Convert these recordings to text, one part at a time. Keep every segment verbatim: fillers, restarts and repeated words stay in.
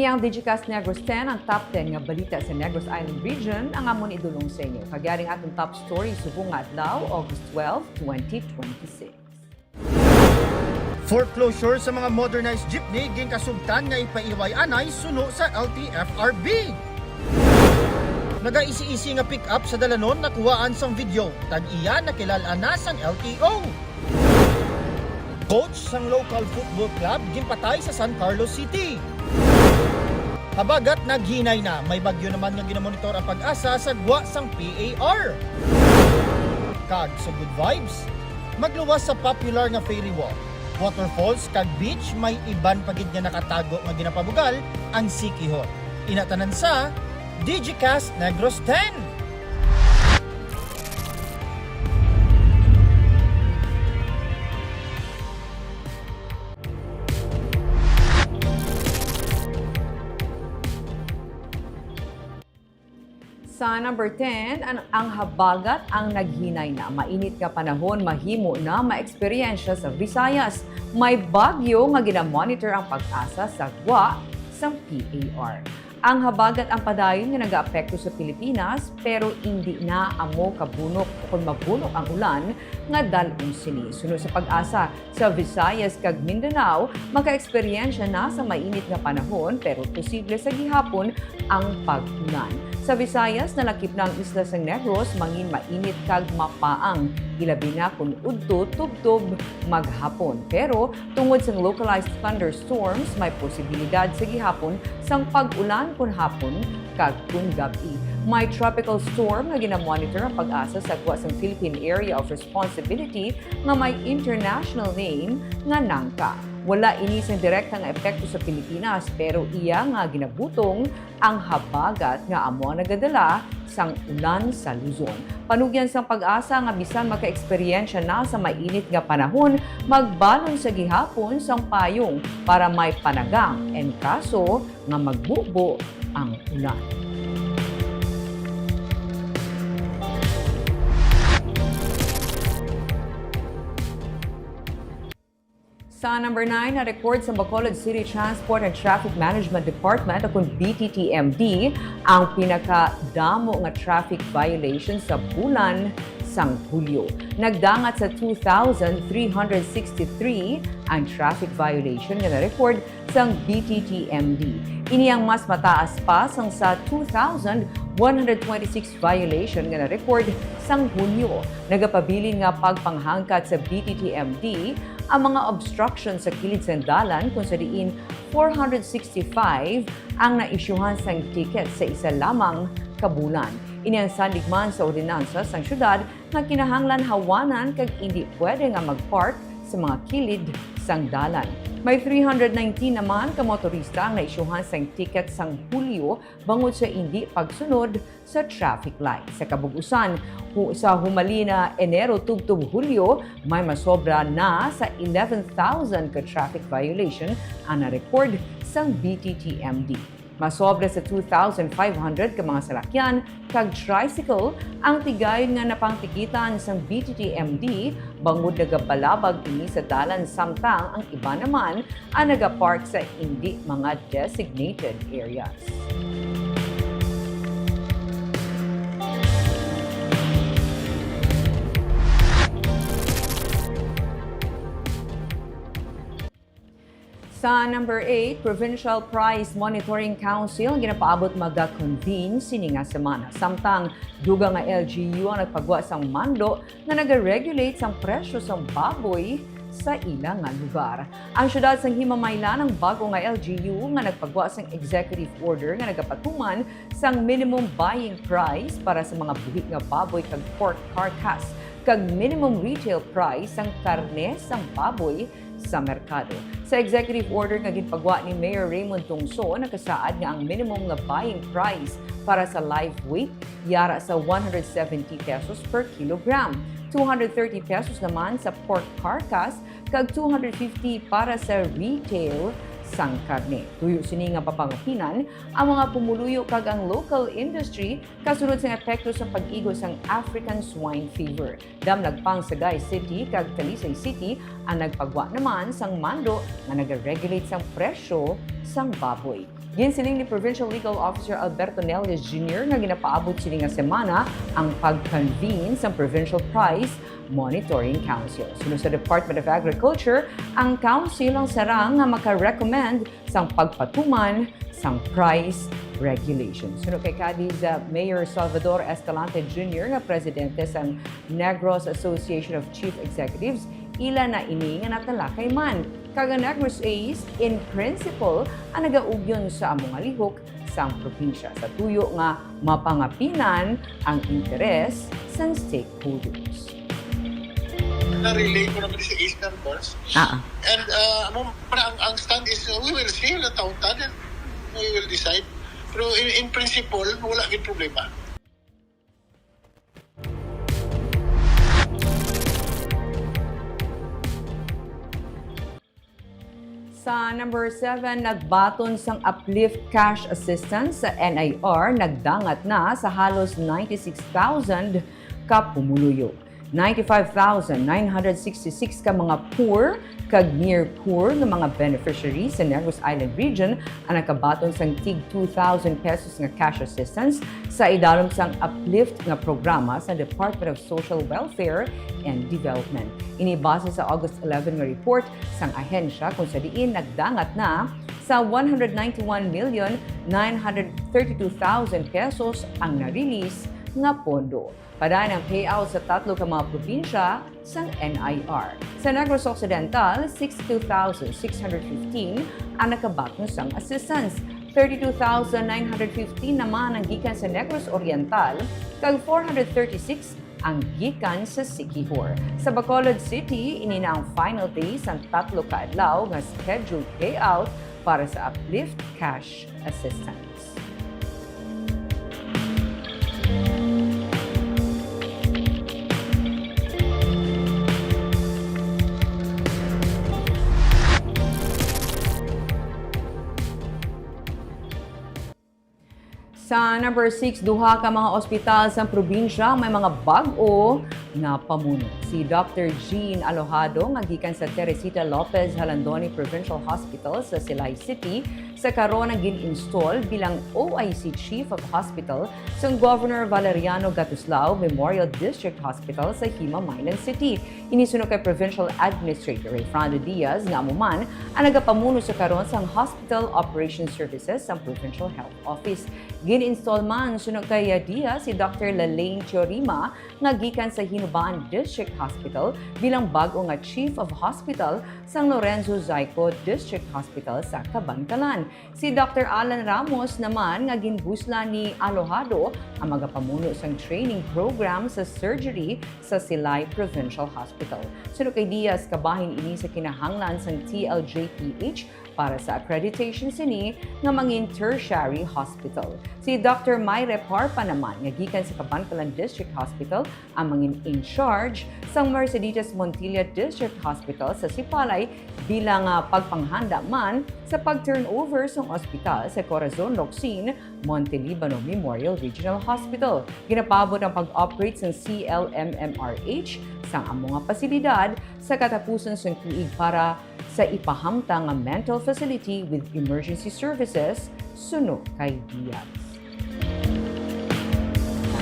Ang Digicast Negros ten, ang top ten nga balita sa Negros Island Region, ang amon idulong sa inyo. Kag yari ang atong top story subong nga adlaw, August twelve, twenty twenty-six. Foreclosure sa mga modernized jeepney ginkasugtan nga ipaiway anay suno sa L T F R B. Nagaisi-isi nga pick-up sa dalanon nakuhaan sang video, kag iya nakilal-an na sang L T O. Coach sang local football club ginpatay sa San Carlos City. Habagat naghinay na, may bagyo naman nga ginamonitor ang PAGASA sa gwa sang P A R. Kag sa good vibes, magluwas sa popular nga ferry walk, waterfalls, kag beach, may iban pa gid nga nakatago nga ginapabugal ang sikihon. Ina tanan sa Digicast Negros ten. Sa number ten, ang, ang habagat ang naghinay na. Mainit nga panahon mahimo na maeksperiensya sa Visayas. May bagyo nga ginamonitor ang PAGASA sa gwa sang P A R. Ang habagat ang padayon nga nagaapekto sa Pilipinas, pero indi na amo kabunok o kon mabunok ang ulan nga dal-on sini. Suno sa PAGASA, sa Visayas kag Mindanao, makaeksperyensya na sa mainit nga panahon, pero posible sa gihapon ang pag-ulan. Sa Visayas, nalakip na ang isla sang Negros, mangin mainit kag mapaang, ilabi na kon udto tubtob maghapon. Pero tungod sang localized thunderstorms, may posibilidad sa gihapon sang pag-ulan kon hapon kag kon gab-i. May tropical storm nga ginamonitor ang PAGASA sa gwa sang Philippine Area of Responsibility nga may international name nga NANCA. Wala ini sang direkta nga epekto sa Pilipinas, pero iya nga ginabutong ang habagat nga amo ang nagadala sang ulan sa Luzon. Panugyan sang PAGASA nga bisan makaeksperyensya na sa mainit nga panahon, magbalon sa gihapon sang payong para may panagang en kaso nga magbubo ang ulan. Sa number nine, na-record sa Bacolod City Transport and Traffic Management Department, o kon B T T M D, ang pinakadamo nga traffic violation sa bulan sang Hulyo. Nagdangat sa two thousand three hundred sixty-three ang traffic violation nga na-record sang B T T M D. Ini ang mas mataas pa sang sa two thousand one hundred twenty-six violation nga na-record sang Hunyo. Nagapabilin nga pagpanghangkat sa B T T M D ang mga obstruction sa kilid sang dalan, kung sa diin four hundred sixty-five ang naisyuhan sang ticket sa isa lamang ka bulan. Ini ang sandig man sa ordinansa sang syudad nga kinahanglan hawanan kag indi pwede nga mag-park sa mga kilid sang dalan. May three hundred nineteen naman ka motorista ang naisyuhan sang ticket sang Hulyo bangod sa indi pagsunod sa traffic light. Sa kabug-usan, hu-, sa humalin na Enero tubtob Hulyo, may masobra na sa eleven thousand ka traffic violation ang na-record sang B T T M D. Masobra sa two thousand five hundred ka mga salakyan kag tricycle ang tigayon nga napangtikitan sang B T T M D, bangod nagabalabag ini sa dalan, samtang ang iban naman ang nagapark sa indi mga designated areas. Sa number eight, Provincial Price Monitoring Council ang ginapaabot maga-convene sini nga semana. Samtang dugang nga L G U ang nagpagwa sang mando nga nagaregulate sang presyo sang baboy sa ila nga lugar. Ang siyudad sang Himamaylan ang bag-o nga L G U nga nagpagwa sang executive order nga nagapatuman sang minimum buying price para sa mga buhi nga baboy kag pork carcass, kag minimum retail price sang karne sang baboy sa merkado. Sa executive order nga ginpagwa ni Mayor Raymond Tongso, nakasaad nga ang minimum nga buying price para sa live weight yara sa one hundred seventy pesos per kilogram, two hundred thirty pesos naman sa pork carcass, kag two hundred fifty para sa retail sang karne. Tuyo sini nga papangapinan ang mga pumuluyo kag ang local industry kasunod sang epekto sa pag-igo sang African Swine Fever. Damlag pang Sagay City kag Talisay City ang nagpagwa naman sang mando nga nagaregulate sang presyo sang baboy. Ginsiling ni Provincial Legal Officer Alberto Nelles Junior nga ginapaabot sini nga semana ang pag-convene sang Provincial Price Monitoring Council. Suno sa Department of Agriculture, ang council ang sarang nga maka-recommend sang pagpatuman sang price regulation. Suno kay Cadiz, uh, Mayor Salvador Escalante Junior nga presidente sang Negros Association of Chief Executives, ila na ini nga natalakay man. Kag ang Negros A's, in principle, ang nagaugyon sa amo nga lihok sang probinsya, sa tuyo nga mapangapinan ang interes sang stakeholders. Na-relay ko naman sa Eastern Boss. Ah, And uh, amo, para ang, ang stand is, uh, we will see, na taon-taon, and we will decide. Pero in, in principle, wala gyud problema. Sa number seven, nagbaton sang Uplift Cash Assistance sa N I R, nagdangat na sa halos ninety-six thousand ka pumuluyo. Ninety-five thousand nine hundred sixty-six ka mga poor kag near poor nga mga beneficiaries sa Negros Island Region ang nakabaton sang tig two thousand pesos nga cash assistance sa idalom sang Uplift nga programa sa Department of Social Welfare and Development. Ini base sa August eleven nga report sang ahensya, kung sa diin nagdangat na sa one hundred ninety-one million nine hundred thirty-two thousand pesos ang na-release nga pondo. Padayon ang payout sa tatlo ka mga probinsya sang N I R. Sa Negros Occidental, sixty-two thousand six hundred fifteen ang nakabaton sang assistance. Thirty-two thousand nine hundred fifteen naman ang gikan sa Negros Oriental, kag four hundred thirty-six ang gikan sa Siquijor. Sa Bacolod City, ini na ang final day sang tatlo ka adlaw nga scheduled payout para sa Uplift Cash Assistance. Sa number six, duha ka mga ospital sa probinsya may mga bag-o nga pamuno. Si Doctor Jean Alojado, nga gikan sa Teresita Lopez Jalandoni Provincial Hospital sa Silay City, sa karon ang gin-install bilang O I C Chief of Hospital sang Governor Valeriano Gatuslao Memorial District Hospital sa Jima, Maylan City. Ini suno kay Provincial Administrator Rayfrando Diaz, nga amo man ang nagapamuno sa karon sang Hospital Operation Services sang Provincial Health Office. Gin-install man suno kay Diaz si Doctor Lalaine Teorima nga gikan sa Hinubaan District Hospital bilang bag-o nga Chief of Hospital sang Lorenzo Zayco District Hospital sa Kabankalan. Si Doctor Alan Ramos naman nga ginbuslan ni Alojado ang magapamuno sang training program sa surgery sa Silay Provincial Hospital. Suno kay Diaz, kabahin ini sa kinahanglan sang T L J P H para sa accreditation sini nga mangin tertiary hospital. Si Doctor Myre Parpa naman nga gikan sa Kabankalan District Hospital ang mangin in charge sang Merceditas Montilla District Hospital sa Sipalay bilang, ah, pagpanghanda man sa pag-turnover sang ospital sa Corazon Locsin Montelibano Memorial Regional Hospital. Ginapaabot ang pag-operate sang C L M M R H sang amo nga pasilidad sa katapusan sang tuig para sa ipahamtang nga mental facility with emergency services suno kay Diaz.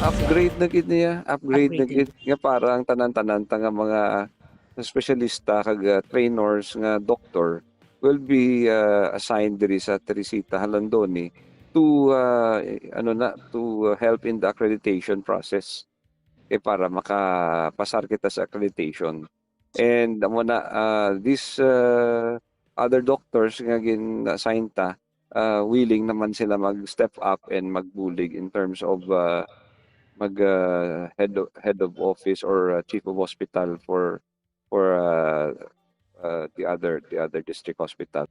Upgrade na gid niya, upgrade na Upgraded. Gid nga para ang tanan-tanan ta nga mga espesyalista kag, ah, trainers nga doktor will be, ah, assigned diri sa Teresita Jalandoni to, ah, ano na, to, ah, help in the accreditation process. Eh, para makapasar kita sa accreditation. And amo na, ah, this, ah, other doctors nga gin-assign ta, ah, willing naman sila mag-step up and magbulig in terms of, ah, mag, ah, head of, head of office or, ah, chief of hospital for, for, ah, ah, the other, the other district hospital.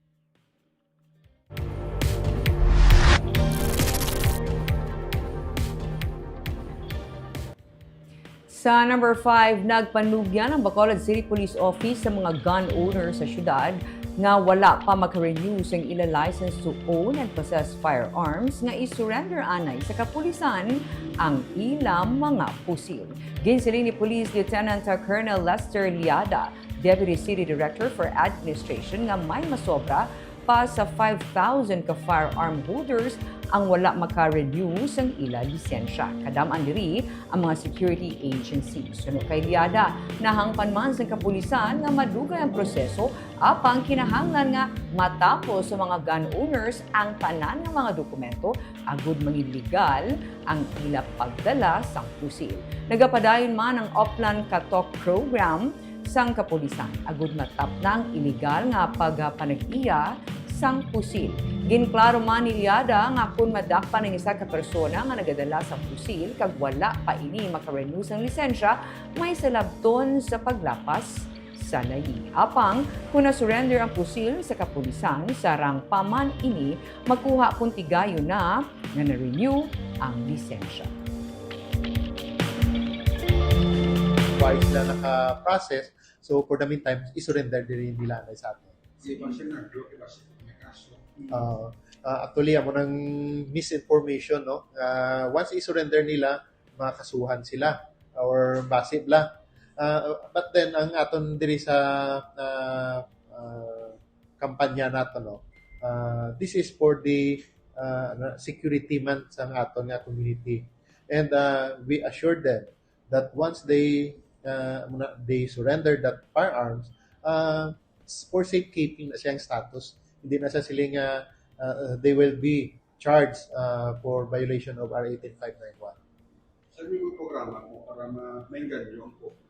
Sa number five, nagpanugyan ang Bacolod City Police Office sa mga gun owner sa syudad nga wala pa maka-renew sang ila license to own and possess firearms nga i-surrender anay sa kapulisan ang ila mga pusil. Ginsiling ni Police Lieutenant Colonel Lester Liada, Deputy City Director for Administration, nga may masobra pa sa five thousand ka firearm holders ang wala maka-renew sang ila lisensya. Kadam-an diri ang mga security agencies. Suno kay Liada, nahangpan man sang kapulisan nga madugay ang proseso, apang kinahanglan nga matapos sa mga gun owners ang tanan nga mga dokumento agud mangin legal ang ila pagdala sang pusil. Nagapadayon man ang Oplan Katok Program sang kapulisan agud matapna ang iligal nga pagapanag-iya sang pusil. Ginklaro man ni Liada nga kon madakpan ang isa ka persona nga nagadala sa pusil kag wala pa ini maka-renew sang lisensya, may salabton sa paglapas sa layi. Apang kon na-surrender ang pusil sa kapulisan, sarang pa man ini makuha kon tigayon na nga na-renew ang lisensya. Why sila naka-process? So for the meantime, i-surrender diri nila na sa atin. Di ba siya nag-block? Di ba siya may kaso? Uh, uh, actually, amo nang misinformation, no? Uh, once i-surrender nila, makasuhan sila or basi bla. Uh, but then, ang aton diri sa uh, uh, kampanya nato, no? Uh, this is for the uh, security man sa aton nga community. And uh, we assured them that once they uh, they surrender that firearms, uh, for safekeeping na siyang status. Hindi na siya sila nga uh, they will be charged uh, for violation of R eighteen five nine one. Saan yung programa mo para ma-, maengganyo ang publiko?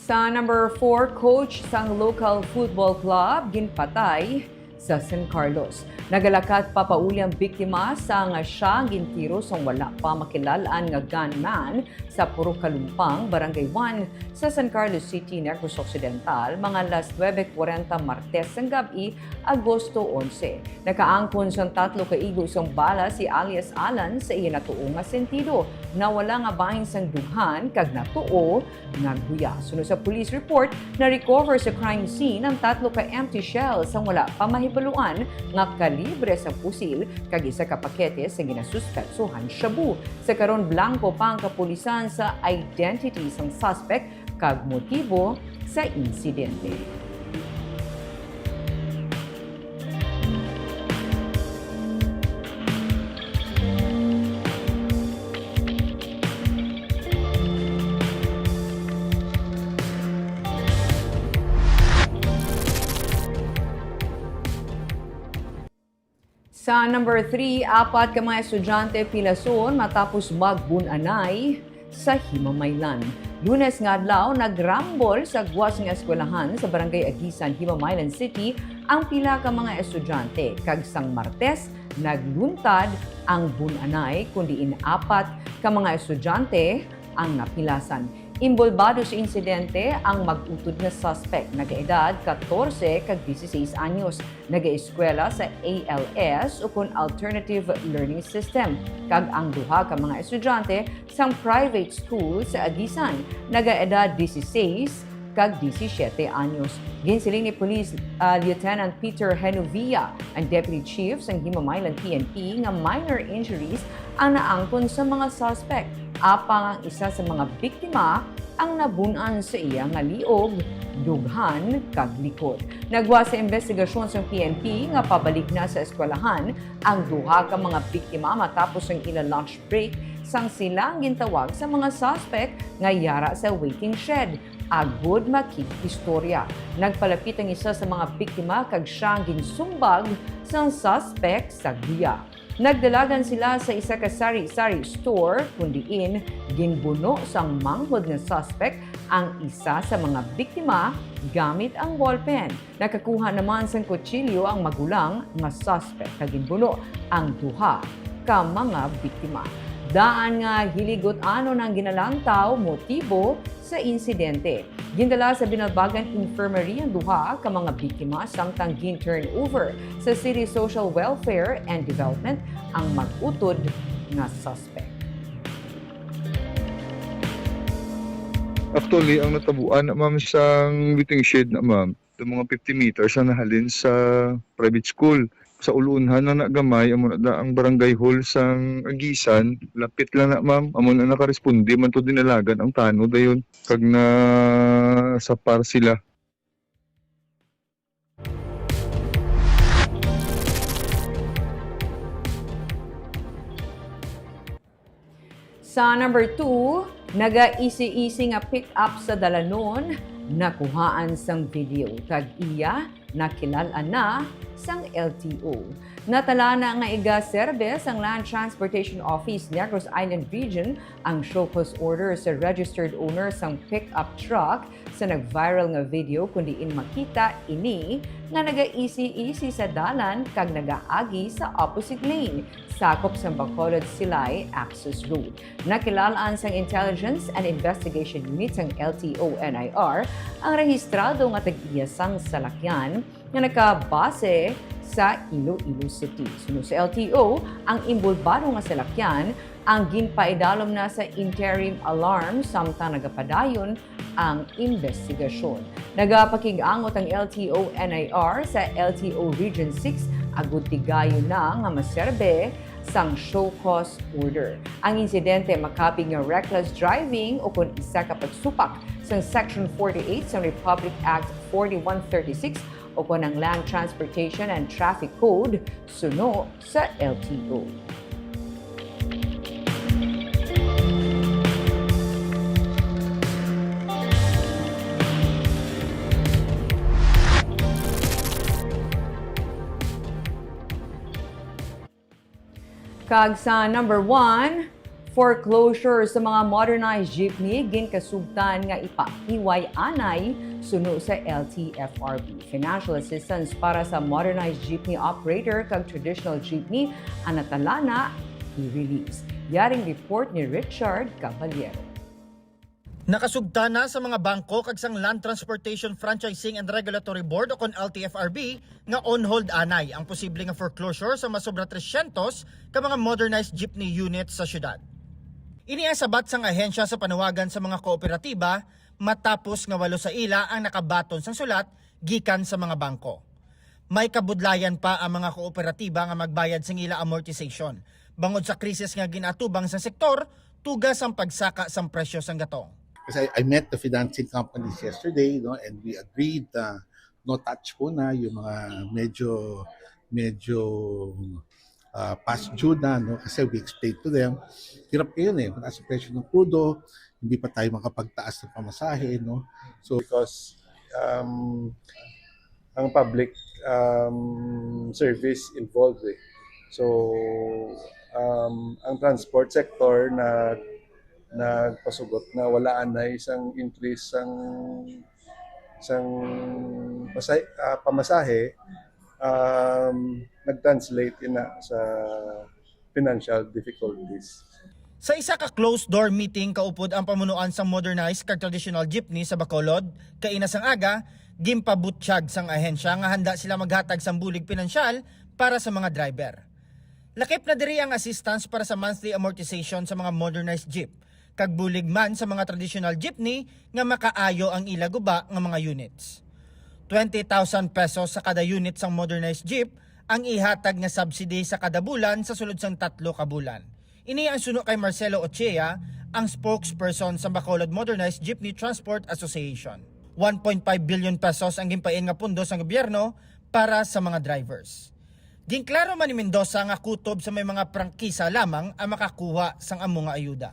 Sa number four, coach sang local football club ginpatay sa San Carlos. Nagalakat pa pauli ang biktima sang siya gintiro sang wala pa makilal-an nga gunman sa Purok Kalumpang, Barangay one, sa San Carlos City, Negros Occidental, mga alas nuebe kuwarenta Martes sang gab-i, Agosto onse. Nakaangkon sang tatlo ka igo sang bala si alias Alan sa iya natuo nga sentido. Nawala nga bahin sang dughan kag natuo nga guya. Suno sa police report, na-recover sa crime scene ang tatlo ka empty shells sang wala pa mahibaluan nga kalibre sa pusil kag isa ka pakete sa ginasuspetsohan shabu. Sa karon, blanko pa ang kapulisan sa identity sang suspect kag motibo sa insidente. Sa number three, apat ka mga estudyante pilason matapos magbun-anay sa Himamaylan. Lunes nga adlaw, nagrambol sa gwas nga eskwelahan sa Barangay Aguisan, Himamaylan City, ang pila ka mga estudyante, kag sang Martes, nagluntad ang bun-anay, kun diin apat ka mga estudyante ang napilasan. Inbolbado sa insidente ang mag-utod nga suspect, nagaedad katorse kag dieciséis anyos, nagaeskwela sa A L S ukon Alternative Learning System, kag ang duha ka mga estudyante sang private school sa Aguisan, nagaedad dieciséis kag diecisiete anyos. Ginsiling ni Police, ah, Lieutenant Peter Henovia, ang Deputy Chief sang Himamaylan P N P, nga minor injuries ang naangkon sa mga suspect, apang ang isa sa mga biktima ang nabun-an sa iya nga liog, dughan, kag likod. Nagwa sa imbestigasyon sang P N P nga pabalik na sa eskwelahan ang duha ka mga biktima matapos ang ila lunch break, sang sila ang gintawag sa mga suspect nga yara sa waiting shed agud makig-istorya. Nagpalapit ang isa sa mga biktima kag siya ang ginsumbag sang suspect sa guya. Nagdalagan sila sa isa ka sari-sari store, kun diin ginbuno sang manghod nga suspect ang isa sa mga biktima gamit ang ballpen. Nakakuha naman sang kutsilyo ang magulang nga suspect, kag ginbuno ang duha ka mga biktima. Daan nga hiligot-anon ang ginalantaw motibo sa insidente. Gindala sa Binalbagan Infirmary ang duha ka mga biktima, samtang gin-turn over sa City Social Welfare and Development ang mag-utod nga suspect. Actually, ang natabuan na, ma'am, sang waiting shed na, ma'am, sa mga fifty meters ang nahalin sa private school. Sa ulunhan na na gamay, amo na da ang barangay hall sang Aguisan. Lapit lang na, ma'am. Amo na nakaresponde man to, dinalagan ang tanod dayon. Kag na sa par sila. Sa number two, nagaisi-isi nga pick-up sa dalanon, nakuhaan sang video, kag iya nakilal-an na sang L T O. Natalana nga igaserbe sang Land Transportation Office, Negros Island Region, ang show cause order sa registered owner sang pick-up truck sa nag-viral nga video, kun diin makita ini nga nagaisi-isi sa dalan kag nagaagi sa opposite lane, sakop sang Bacolod Silay Access Road. Nakilal-an sang Intelligence and Investigation Unit sang L T O N I R ang rehistrado nga tag-iya sang salakyan nga nakabase sa Iloilo City. Suno sa L T O, ang inbolbado nga salakyan ang ginpaidalom na sa interim alarm samtang nagapadayon ang imbestigasyon. Nagapakig-angot ang L T O N I R sa L T O Region six agud tigayon na nga maserbe sang show cause order. Ang insidente makapig nga reckless driving ukon isa ka pagsupak sang Section forty-eight sang Republic Act forty-one thirty-six ukon ang Land Transportation and Traffic Code suno sa L T O. Kag sa number one, foreclosure sa mga modernized jeepney ginkasugtan nga ipahiway anay suno sa L T F R B. Financial assistance para sa modernized jeepney operator kag traditional jeepney ang natalana i-release. Yaring report ni Richard Caballero. Nakasugtan na sa mga bangko kag sang Land Transportation Franchising and Regulatory Board o kon L T F R B nga on hold anay ang posible nga foreclosure sa masobra trescientos ka mga modernized jeepney units sa syudad. Ini ang sabat sang ahensya sa panawagan sa mga kooperatiba matapos nga walo sa ila ang nakabaton sang sulat gikan sa mga bangko. May kabudlayan pa ang mga kooperatiba nga magbayad sang ila amortization bangod sa krisis nga gin-atubang sang sektor, tuga sang pagsaka sang presyo sang gatong. Kasi I, I met the financing companies yesterday, no, and we agreed na no touch muna yung mga medyo medyo uh, past due na, no, kasi we explained to them, hirap kayo eh, mataas ang presyo ng krudo, hindi pa tayo makapagtaas ng pamasahe, no. So because um, ang public um, service involved eh. So um, ang transport sector na nagpasugot na wala anay isang increase sang sang pasay, uh, pamasahe um, nag-translate ina sa financial difficulties. Sa isa ka closed-door meeting kaupod ang pamunuan sang modernized kag traditional jeepney sa Bacolod, kaina sang aga, ginpabutyag sang ahensya nga handa sila maghatag sang bulig pinansyal para sa mga driver. Lakip na diri ang assistance para sa monthly amortization sa mga modernized jeep, kag bulig man sa mga traditional jeepney nga makaayo ang ila guba nga mga units. Twenty thousand pesos sa kada unit sang modernized jeep ang ihatag nga subsidy sa kada bulan sa sulod sang tatlo ka bulan. Ini ang suno kay Marcelo Ochea, ang spokesperson sa Bacolod Modernized Jeepney Transport Association. One point five billion pesos ang ginpain nga pundo sang gobyerno para sa mga drivers. Ginklaro man ni Mendoza nga kutob sa may mga prangkisa lamang ang makakuha sang amo nga ayuda.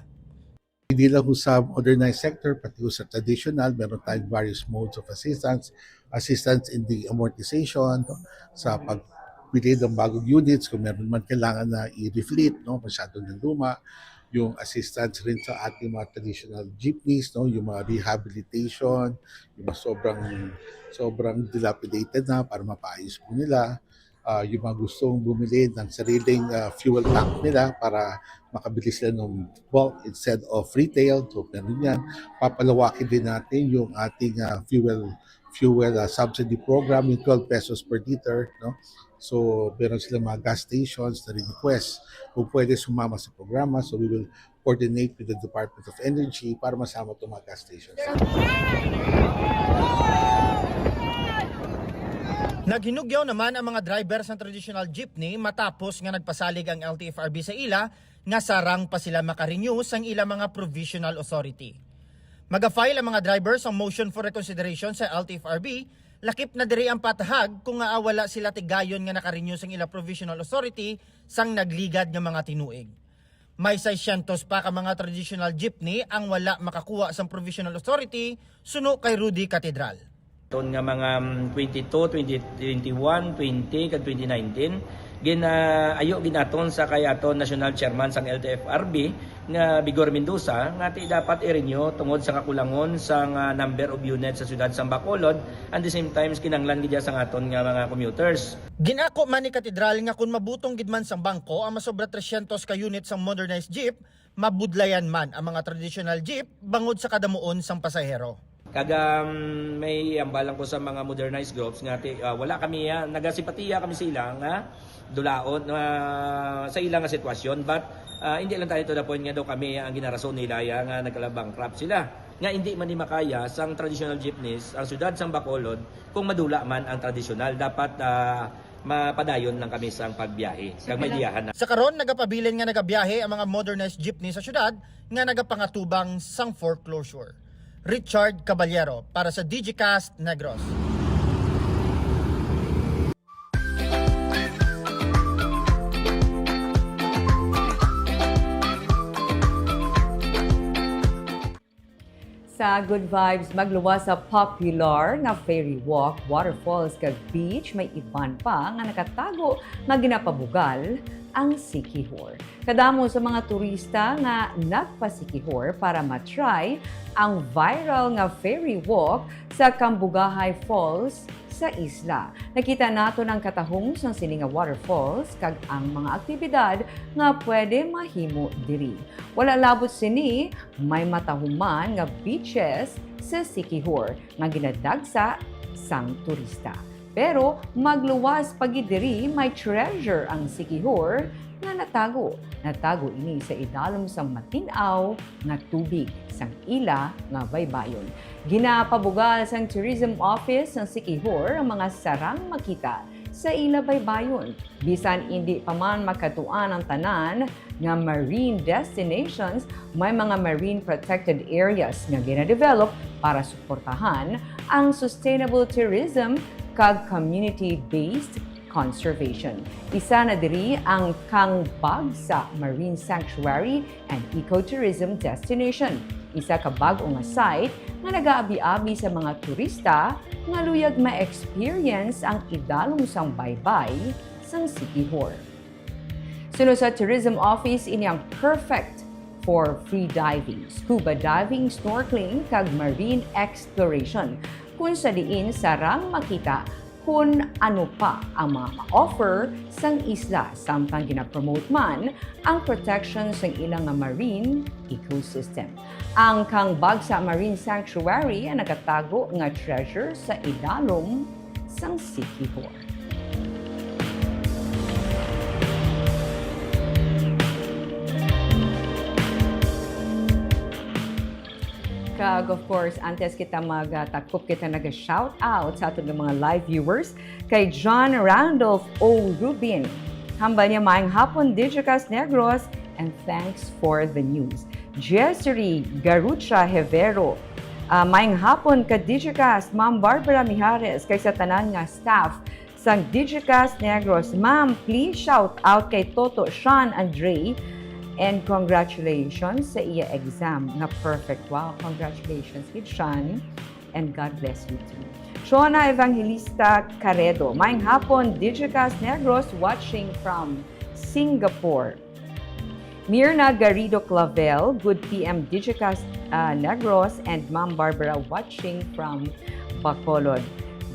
Hindi lang ho sa modernized sector, pati ho sa traditional, meron tayong various modes of assistance, assistance in the amortization, sa pagpili ng bagong units, kung meron man kailangan na i-refleet, no, masyado ng luma, yung assistance rin sa ating mga traditional jeepneys, no, yung mga rehabilitation, yung mga sobrang sobrang dilapidated na para mapaayos po nila. Uh, yung mga gustong bumili ng sariling uh, fuel tank nila para makabili sila ng bulk instead of retail. So, meron yan. Papalawakin din natin yung ating uh, fuel fuel uh, subsidy program, yung twelve pesos per liter. No? So, meron sila mga gas stations na request kung pwede sumama sa programa. So, we will coordinate with the Department of Energy para masama itong mga gas stations. Naghinugyaw naman ang mga driver sang traditional jeepney matapos nga nagpasalig ang L T F R B sa ila nga sarang pa sila maka-renew sang ila mga provisional authority. Maga-file ang mga driver sang motion for reconsideration sa L T F R B, lakip na diri ang patahag kung ngaa wala sila tigayon nga naka-renew sang ila provisional authority sang nagligad nga mga tinuig. May seiscientos pa ka mga traditional jeepney ang wala makakuha sang provisional authority suno kay Rudy Catedral. Ton nga mga, mm, twenty-two, twenty, twenty-one, twenty, kag twenty nineteen, gin-, ah, ayo ginaton sa kay aton national chairman sang L T F R B nga Vigor Mendoza nga ti dapat i-renew tungod sa kakulangon sang, ah, number of units sa siyudad sang Bacolod, and the same times kinahanglan gid sang aton nga mga commuters. Ginako man ni Catedral nga kun mabutong gid man sang bangko ang masobra trescientos ka unit sang modernized jeep, mabudlayan man ang mga traditional jeep bangod sa kadamuon sang pasahero. Kag, um, may hambal lang ko sa mga modernized groups nga ti-, ah, wala kami, ah, nagasimpatiya kami sa ila nga dulaon, ah, sa ila nga sitwasyon, but, ah, hindi lang tayo to the point nga daw kami ang ginarason nila ya nga nagka-bankrupt sila. Nga hindi man ni makaya sang traditional jeepneys ang siyudad sang Bacolod kung madula man ang tradisyonal. Dapat, ah, mapadayon lang kami sang pagbiyahe. Kag may diyahan na. Sa karon, nagapabilin nga nagabiyahe ang mga modernized jeepney sa syudad nga nagapangatubang sang foreclosure. Richard Caballero para sa Digicast Negros. Sa Good Vibes, magluwas sa popular nga ferry walk, waterfalls, kag beach, may iban pa nga nakatago nga ginapabugal ang Siquijor. Kadamo sa mga turista nga nagpa-Siquijor para matry ang viral nga ferry walk sa Cambugahay Falls sa isla. Nakita naton ang katahom sang sini nga waterfalls kag ang mga aktibidad nga pwede mahimo diri. Wala labot sini, may matahuman nga beaches sa Siquijor nga ginadagsa sang turista. Pero magluwas pa gid diri, may treasure ang Siquijor nga natago. Natago ini sa idalom sang matin-aw nga tubig sang ila nga baybayon. Ginapabugal sang Tourism Office sang Siquijor ang mga sarang makita sa ila baybayon. Bisan indi pa man makatuan ang tanan nga marine destinations, may mga marine protected areas nga ginadevelop para suportahan ang sustainable tourism kag community-based conservation. Isa na diri ang Kangbagsa Marine Sanctuary and Ecotourism Destination, isa ka bag-o nga site nga nagaabi-abi sa mga turista nga luyag ma-experience ang idalom sang baybay sang Siquijor. Suno sa Tourism Office, ini ang perfect for free diving, scuba diving, snorkeling, kag marine exploration, kung sa diin sarang makita kun ano pa ang mga ma-offer sang isla, samtang ginapromote man ang protection sang ila nga marine ecosystem. Ang Kangbagsa Marine Sanctuary ang nagatago nga treasure sa idalom sang Siquijor. Kag of course, antes kita magtakop, kita naga-shout out sa aton nga mga live viewers, kay John Randolph O Rubin. Hambal niya, "Maayong hapon, Digicast Negros, and thanks for the news." Jessery Garucha Hevero, ah, "Maayong hapon ka Digicast, Ma'am Barbara Mijares, kag sa tanan nga staff sang Digicast Negros. Ma'am, please shout out kay Toto Sean Andre, and congratulations sa iya exam nga perfect." Wow, congratulations gid, Sean, and God bless you too. Shona Evangelista Caredo, "Maayong hapon, Digicast Negros, watching from Singapore." Mirna Garrido Clavel, "Good P M Digicast, uh, Negros and Ma'am Barbara, watching from Bacolod."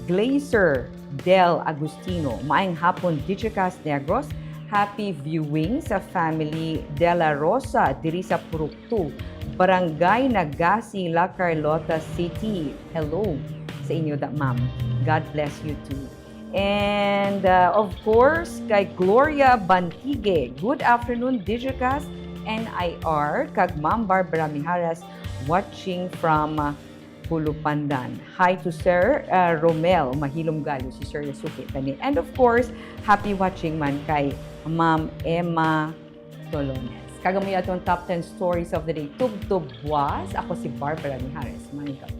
Glazer Del Agustino, "Maayong hapon, Digicast Negros. Happy viewing sa family De La Rosa diri sa Purok two, Barangay Nagasi, La Carlota City." Hello sa inyo, da, ma'am. God bless you too. And, uh, of course, kay Gloria Bantigue, "Good afternoon, Digicast N I R, kag Ma'am Barbara Mijares, watching from, uh, Pulupandan. Hi to Sir, uh, Romel Mahilom Gallo, si Sir Yasuki tani. And of course, happy watching man kay Ma'am Emma Tolones. Kag amo atong top ten stories of the day. Tubtob buas. Ako si Barbara Mijares. Maayong gabi.